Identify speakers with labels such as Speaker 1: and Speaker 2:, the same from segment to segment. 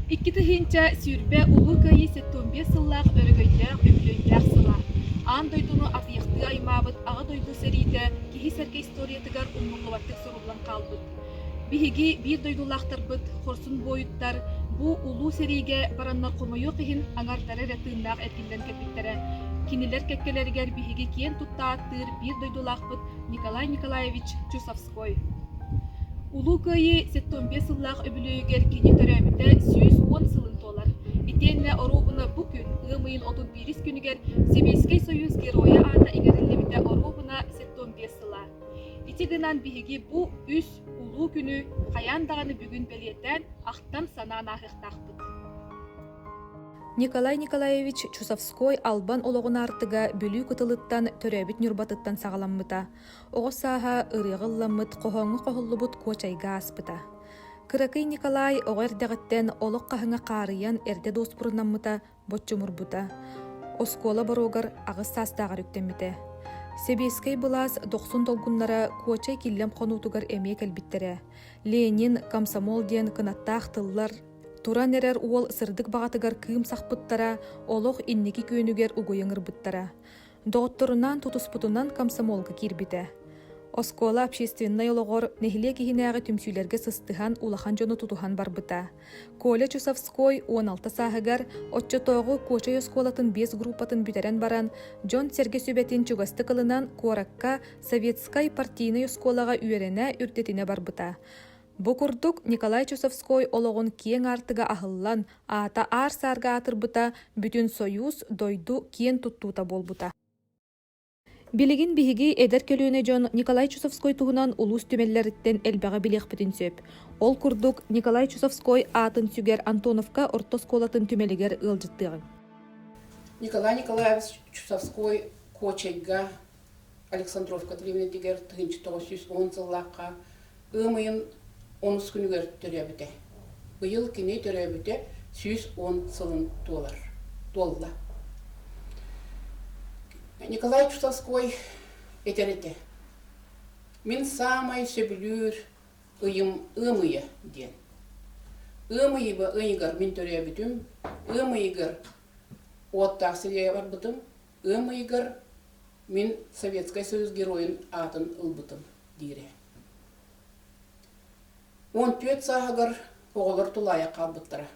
Speaker 1: 2020 Улуу Кыайыы 75 сыллаах өрөгөйдөөх үбүлүөйдээх сыла. Аан дойдуну атыйахтыы аймаабыт Аҕа дойду сэриитэ киһи-сэргэ историятыгар умнуллубаттык суруллан хаалбыт. Биһиги биир дойдулаахтарбыт, хорсун буойуттар бу улуу сэриигэ бараннар хомойуох иһин аҥардара эрэ тыыннаах эргиллэн кэлбиттэрэ. Кинилэр кэккэлэригэр биһиги киэн тутта ааттыыр биир дойдулаахпыт Николай Николаевич Чусовской. Улуу Кыайыы 75 сыллаах үбүлүөйүгэр кини төрөөбүтэ 110 сылын туолар. Итиэннэ оруобуна бу күн, ыам ыйын 31 күнүгэр Сэбиэскэй Союз Геройа аата иҥэриллибитэ оруобуна 75 сыла. Ити гынан биһиги бу үс улуу күнү хайаан даҕаны бүгүн бэлиэтээн, ахтан-санаан ааһыахтаахпыт.
Speaker 2: Николай Николаевич Чусовской Албан олоҕун аартыга Бүлүү кытылыттан төрөөбүт Ньурбатыттан саҕаламмыта. Оҕо сааһа ырыаҕа ылламмыт, хоһооҥҥо хоһуллубут Куочайга ааспыта. Кыракый Николай оҕо эрдэҕиттэн олох хаһыҥа хаарыйан эрдэ дуоспуруннаммыта, боччумурбута. Оскуола боруогар аҕыс саастааҕар үктэммитэ. Сэбиэскэй былаас дохсун долгуннара Куочай Киллэм хонуутугар эмиэ кэлбиттэрэ. Ленин, комсомол диэн кынаттаах тыллар Туран эрэр уол сырдык баҕатыгар кыым сахпыттара, олох инники күөнүгэр угуйа ыҥырбыттара. Доҕотторунаан тутуспутунан комсомолга киирбитэ. Оскуола общественнай олоҕор нэһилиэк иһинээҕи түмсүүлэргэ сыстыһан улахан дьону тутуһан барбыта. Коля Чусовской 16 сааһыгар оччотооҕу Куочай оскуолатын биэс группатын бүтэрэн баран, дьон-сэргэ сүбэтин чугастык ылынан куоракка советскай партийнай оскуолаҕа үөрэнэ үрдэтинэ барбыта. Бу курдук Николай Чусовской олоҕун киэҥ аартыга аһыллан, аата аар-саарга аатырбыта, бүтүн Сойуус, дойду киэн туттуута буолбута. Билигин биһиги эдэр көлүөнэ дьон Николай Чусовской туһунан улуус түмэллэриттэн элбэҕи билиэхпитин сөп. Ол курдук, Николай Чусовской аатын сүгэр Антоновка орто оскуолатын түмэлигэр ыалдьыттыаҕыҥ.
Speaker 3: Николай Николаевич Чусовской Куочайга Александровка дэриэбинэтигэр 1910 сыллаахха ыам ыйын онус күнүгэр төрөөбүтэ. Быйыл кини төрөөбүтэ 110 сылын туолар, туолла. Николай Чусовской этэр этэ: «Мин саамай сөбүлүүр ыйым ыам ыйа» диэн. Ыам ыйыгар мин төрөөбүтүм, ыам ыйыгар уоттаах сиргэ барбытым, Ыам ыйыгар мин Советскай Союз Геройун аатын ылбытым, диирэ. 14 сааһыгар оҕолор тулаайах хаалбыттара.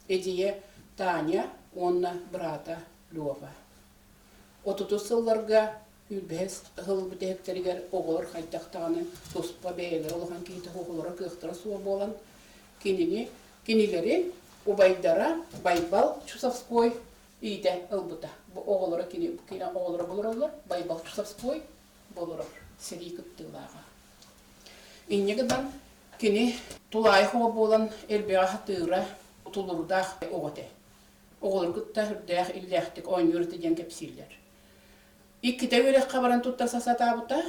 Speaker 3: Эдьиийэ Таня уонна быраата Лёва. Отутус сылларга сүүрбэһис сыл бүтэһиктэригэр оҕолор хайдах даҕаны туспа бэйэлэрэ улахан киһитэ оҕолоро кыахтара суох буолан, кинини кинилэри убайдара Байбал Чусовской иитэ ылбыта. Бу оҕолоро кини кини оҕолоро болороллор, Байбал Чусовской болорор сэрии кыттыылааҕа. Инньэ гынан кини тулаайах оҕо буолан элбэҕи сатыыра, тулуурдаах оҕо этэ. Оҕолору кытта үрдээх иллээхтик оонньуур этэ диэн кэпсииллэр. Иккитэ үөрэххэ баран туттарса сатаабыта.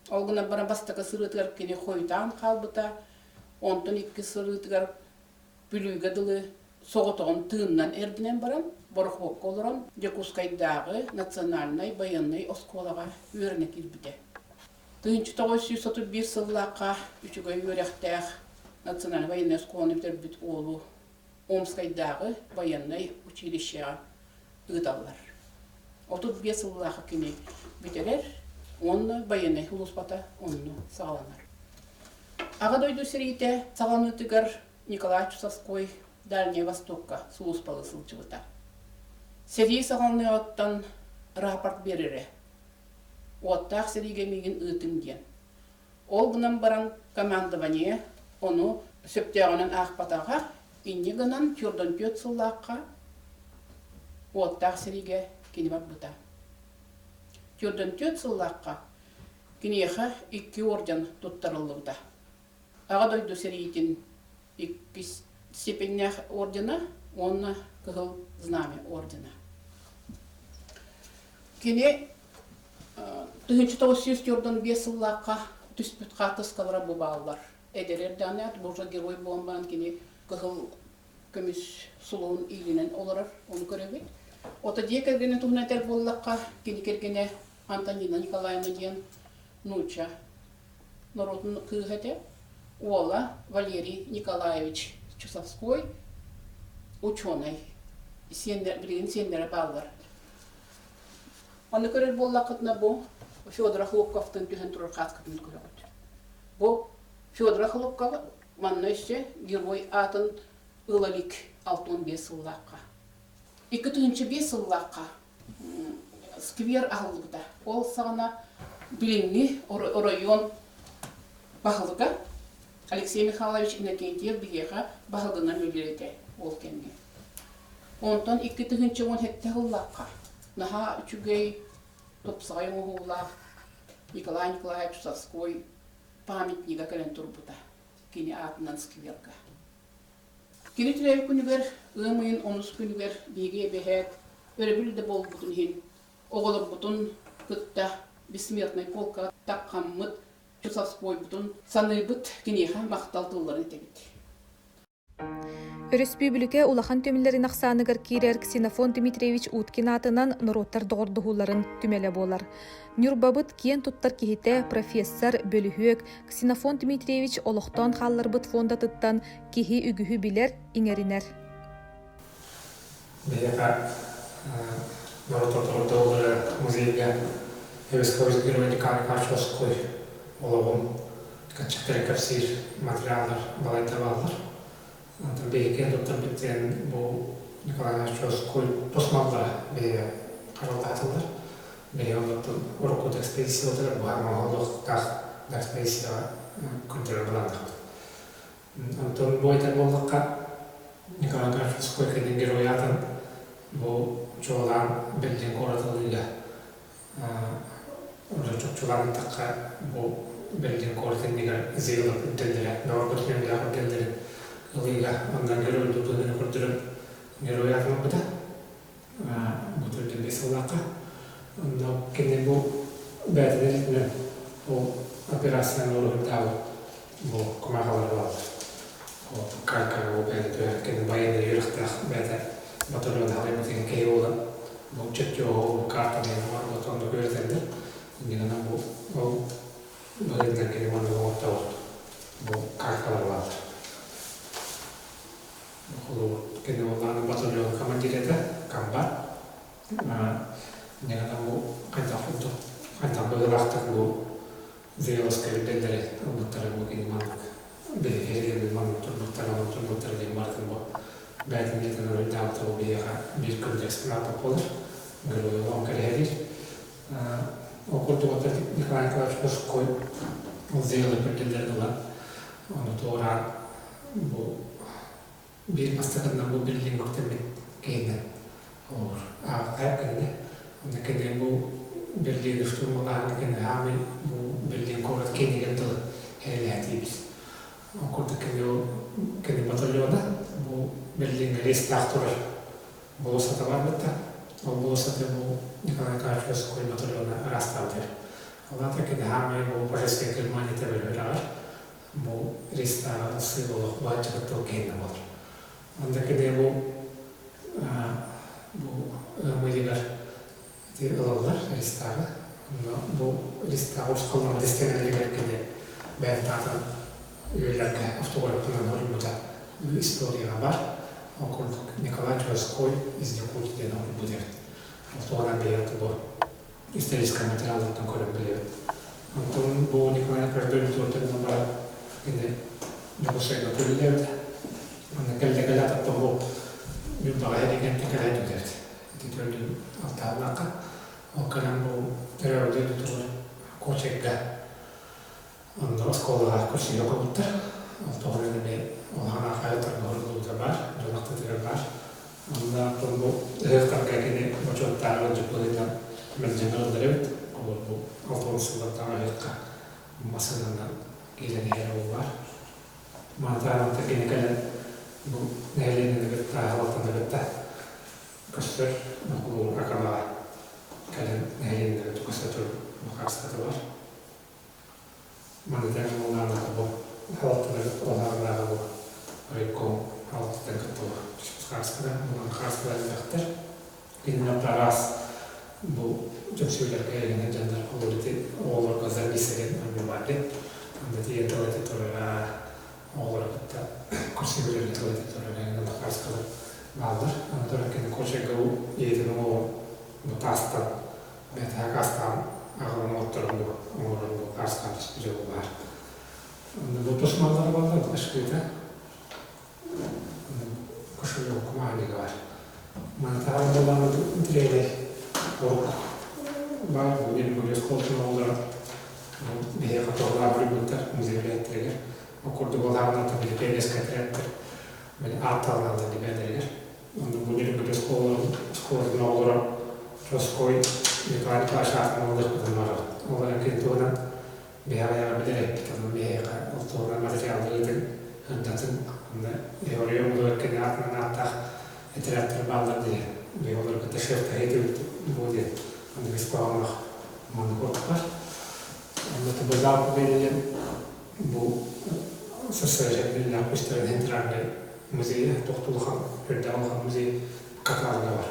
Speaker 3: Ол гынан баран бастакы сырыытыгар кини хойутаан хаалбыта. Онтон иккис сырыытыгар Бүлүүгэ дылы соҕотоҕун тыынынан эрдинэн баран, борохуокка олорон Дьокуускайдааҕы национальнай байыаннай оскуолаҕа үөрэнэ киирбитэ. 1931 сыллаахха үчүгэй үөрэхтээх национальнай байыаннай оскуоланы бүтэрбит уолу Омскайдааҕы байыаннай училищеҕа ыыталлар. 35 сыллаахха кини бүтэрэр уонна байыаннай сулууспата онно саҕаланар. Аҕа дойду сэриитэ саҕаланыытыгар Николай Чусовской Дальнай Востокка сулууспалыы сылдьыбыта. Сэрии саҕаланыаҕыттан рапорт биэрэрэ. Уоттаах сэриигэ миигин ыытыҥ диэн. Ол гынан баран командование ону сөптөөҕүнэн аахпатаҕа, инньэ гынан 44 сыллаахха уоттаах сэриигэ кини барбыта. 44 сыллаахха Киниэхэ икки орден туттарыллыбыта. Аҕа дойду сэриитин иккис степеннээх ордена уонна Кыһыл Знамя ордена. Кини 1945 сыллаахха түспүт хаартыскалара бу бааллар. Эдэр эрдэҕинэ Божа герой буолан баран кини кыһыл көмүс сулуһун иилинэн олорор, ону көрөбүт. Ото дьиэ кэргэнин туһунан этэр буоллахха, кини кэргэнэ Антонина Николаевна диэн нуучча норуотун кыыһа этэ. Уола Валерий Николаевич Чусовской. Учуонай. Сиэннэр, билигин сиэннэрэ бааллар. Ону көрөр буоллаххытына бу Федор Охлопковтан түһэн турар хааскытын көрөҕүт. Бу Федор Охлопков манна өссө герой аатын ыла илик 65 сыллаахха. 2005 сыллаахха сквер аһыллыбыта. Ол саҕана билиҥҥи оройуон баһылыга Алексей Михайлович Иннокентьев биһиэхэ баһылыгынан үлэлиир этэ ол кэмҥэ. Онтон 2017 сыллаахха наһаа үчүгэй, тупсаҕай оҥоһуулаах Николай Николаевич Чусовской памятнига кэлэн турбута кини аатынан скверга. Кини төрөөбүт күнүгэр ыам ыйын онус күнүгэр биһиги эбэһээт өрөбүл да буолбутун иһин оҕолорбутун кытта бессмертнай полка таххаммыт Чусовскойбутун саныыбыт, киниэхэ махтал тылларын этэбит.
Speaker 2: Өрөспүүбүлүкэ улахан түмэллэрин ахсааныгар киирэр Ксенофонт Дмитриевич Уткин аатынан норуоттар доҕордоһууларын түмэлэ буолар. Ньурбабыт киэн туттар киһитэ, профессор, бөлүһүөк Ксенофонт Дмитриевич олохтоон хаалларбыт фондатыттан киһи үгүһү билэр, иҥэринэр.
Speaker 4: Биһиэхэ норуот доҕордоһуулара музейга Эвескович Герой Николай Николаевич олоҕун каччыктары кэпсиир материаллар балайда бааллар. Онтон биһиги туттарбыт диэн бу Николай Николаевич тус маллара биһиги харалтаатылар. Биһиги оннуттан урукку экспедицияларыгар буһар оҥоһуллуохтаах экспедицияҕа көрдөрөр былааннаахпыт. Онтон бу этэр буоллахха, Николай Николаевич кэлин герой аатын бу чуолаан Берлин куорат ылыыга уже чопчулаан ыттахха бу Берлин куорат иннигэр Зейлов үрдэллэрэ, норуот түмэллээх үрдэллэрин ылыыга онно герой тутууну көрдөрөн герой аатын ылбыта. Бу төрдүн биэс сыллаахха. Онно кини бу бэйэтин илиитинэн ол операцияны уруһуйдаабыт бу кумааҕылар бааллар. Ол калькаҕа бу бэйэтэ түһэр кини байыаннай үөрэхтээх бэйэтэ батальон аҕыйбытын киһи буолан бу чертеһу бу картаны оҥорбут оннук үөрэтэллэр. Инньэ гынан бу ол быһыытынан кини маннык оҥортобут бу калькалар бааллар. Холобур, кини буоллаҕына батальон командира этэ, комбат. Инньэ бу хайдах курдук, хайдах быһыылаахтык бу Зреловскай үрдэллэри ылбыттара бу кини маннык биһиги маннык турбуттара, оннук турбуттара диэн барытын бу бэйэтин илиитинэн уруйдаабыта бу биһиэхэ биир күндү экспонат буолар. Герой олоҕун кэрэһэлиир. Ол курдук оттон Николай Николаевич Божкой Зрелый үрдэллэрин ылан, ону туораан бу биир бастакыннан бу Берлин көктөммүт киһинэн олор ааттаах кэннэ онно кини бу Берлини штурмалааһын кини хаамый бу Берлин куорат киинигэр дылы эрэлээтиибит. Ол курдук кини кини батальона бу Берлиҥҥэ рейстаах турар болуоссата бар бытта. Ол болуоссаты бу Николай Николаевич Высокой батальона ыраастаабыт. Ол аата кини хаамый бу фашистскай Германия тэбэлүрэҕэр бу рейстааҕы ылсыы олох бааччыбыт тыл киһинэ буолар. Онно кини бу бу ыам ыйыгар ити ылаллар рейстааҕы. Онно бу рейстааҕы урусхалламмыт истиэнэлэригэр кини бэйэтин аатын үйэлэргэ автографынан суруйбута историяҕа бар. Ол курдук Николай Чуоской из Якутии диэн оҥорбут эбит. Ол туһунан бэйэбит бу историческай материаллартан көрөн билэбит. Онтон бу Николай Николаевич баран кини Дьокуускайга көрүллэбит. Онно кэллэ кэлэ ататтан бу Ньурбаҕа эригэн кэлэ түһэбит. Ити төрдүн алтааллаахха. Ол кэлэн бу төрөөбүт дойдутугар Кочайга онно оскуолаҕа көрсүһэ кубуттар. Ол туһунан эмиэ улахан архаайдарга уһуллубута баар, дьон ахтыытыгар баар. Онно оттон бу ыһыахтарга кини бочуоттааҕы ыалдьыт быһыытынан мэлдьи ыҥырыллар эбит. Олор бу 60 сыллартан ыһыахха массыынанан киирэн иһэр ол баар. Маны таһынан кини кэлэн бу нэһилиэнньэни кытта аһылалтаны кытта көстөр холобур Акабаҕа кэлэн нэһилиэнньэни кытта көстө турар бухаастата бар. Маны тэҥэ уоллааҕы бу хаалтылар уоллааҕы бу райком хаалтыттан кытта түспүт хааскара онон хааскалар элбэхтэр. Кинилэр араас бу дьөпсүөлэргэ эргинэн дьоннор холобур ити оҕолорго зарница диэн оонньуу баар диэн. Онно тиийэн тыл этэ турара, оҕолору кытта көрсүһүүлэргэ тыл этэ турара, онно хааскалар. бааллар. Аны туран кини Кочайга ийэтин уҥуоҕун бу таастан бэйэтэ акаастаан аҕалан оҥотторон бу оҥорон бу хаарыстаан түспүт дьолу баар. Онно бу тус маллара буолла ышкыыта кошелек маалига бар. Маны таһынан интириэһинэй урук баар бу Нелюгурьев холтун оҕолоро биһиэхэ туһалаах буруйбуттар музей үлэһиттэригэр. Ол курдук ол аҕалаата били пионерскай отрядтар били ааттаалааллар дибээлэригэр. Онно бу Нелюгурьев оскуолатын оҕолоро Троской Николай Николаевич аатын ылыахпытын баҕарабыт. Ол эрэн кини туһунан Биһиэхэ билэр эппит, онон биһиэхэ ол туһунан материалларытын, ырдатын, онно теория оҥоругар кини аатынан ааттаах этэрээттэр бааллар диye. Биһи олору кытта шефтэһии түбүт буо диэн оннук ис хоһоонноох маннык курдуктар. Онно Базал Победа бу СССР биллээх көстөрүн центральный музейа, тохтулахан, үрдээх улахан музей каталога бар.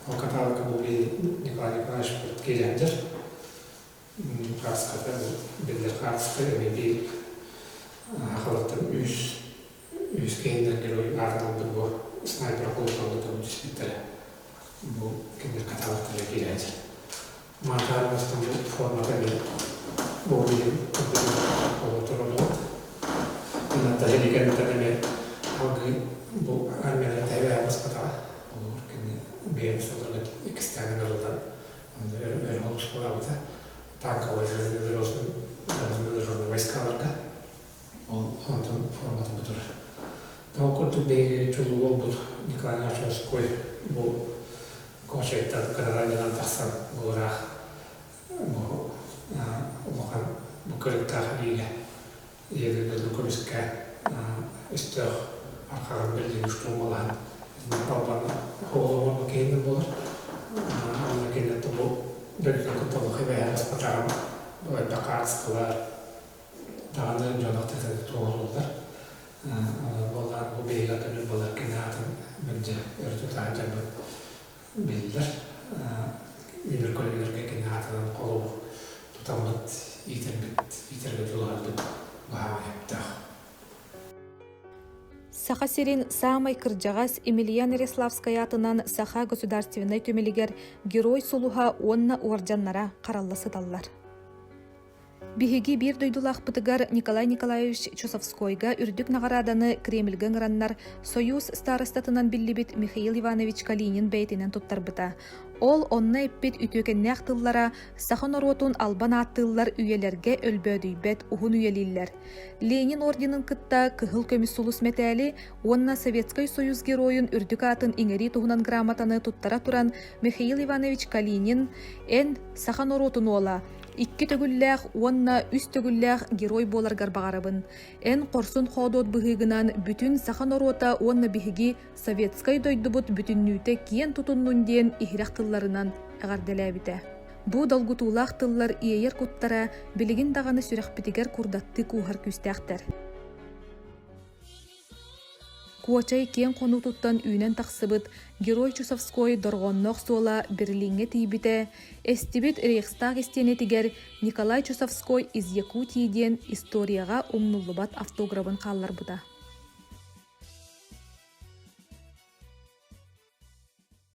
Speaker 4: Ол каталогка бу Николай Николаевич киирээндер. Хааската биллэр хааска эмиэ биир халаттан үс үс киһиннэн герой аатын ылбыт бу снайпер холотоллотон түспүттэрэ. Бу кинилэр каталогтара киирээччи. Маатаар бастан бу формата эмиэ бу билин холотороллот. Иннаттан кэнниттэн эмиэ алгыы бу армияда тэбэ баспатаҕа. Олор кини бэйэни солорго иккистээн ылыллан Өр оскуолабыта танковай железнодорожный войскаларга ол онтон формата бу турар. Ол курдук биһиги чулуу буолбут Николай Иванович бу Кочайттан Кыраранынан тахсан бу ыраах бу улахан бу кырыктаах илиигэ Ийэ көмүскэ өстөөх арҕаҕын биллин штурмалаһан албан оҕолоро киһинэн буолар. Онно кинилэр бу дойдутун кытта олох эбэһэ баспатаҕын элбэх хаартыскалар даҕаны дьон ахтыытын туоһулууллар. Онон буоллаан бу биһиги атын буолар кини аатын мэлдьи өрө тутаһан дьарбыт биллэр. Үүнэр көлүөнэлэргэ кини аатынан холобур тутаммыт, иитэрбит, иитэргэ дьулуһарбыт баһаамай сөптөөх.
Speaker 2: Саха сирин саамай кырдьаҕас Емельян Ярославскай аатынан Саха государственнай түмэлигэр Герой сулуһа уонна уордьаннара харалла сыталлар. Биһиги биир дойдулаахпытыгар Николай Николаевич Чусовскойга үрдүк наҕарааданы Кремльгэ ыҥыраннар Союз старостатынан биллибит Михаил Иванович Калинин бэйэтинэн туттарбыта. Ол онно эппит үтүөкэннээх тыллара саха норуотун албан ааттыыллар үйэлэргэ өлбөөдүйбэт уһун үйэлииллэр. Ленин орденын кытта Кыһыл көмүс сулус мэтээли уонна Советскай Союз Геройун үрдүк аатын иҥэрии туһунан грамотаны туттара туран Михаил Иванович Калинин «Эн, саха норуотун уола, Икки төгүллээх уонна үс төгүллээх герой буоларгар баҕарабын. Эн хорсун-хоодуот быһыыгынан бүтүн саха норуота уонна биһиги советскай дойдубут бүтүннүүтэ киэн тутуннун диэн иһирэх тылларынан эҕэрдэлээбитэ. Бу долгутуулаах тыллар иэйэр куттара билигин даҕаны сүрэхпитигэр курдаттыы кууһар күүстээхтэр. Куочай киэҥ хонуутуттан үүнэн тахсыбыт Герой Чусовской дорҕоонноох суола Берлиҥҥэ тиийбитэ, эстибит Рейхстаг истиэнэтигэр Николай Чусовской из Якутии диэн историяҕа умнуллубат автограбын хаалларбыта.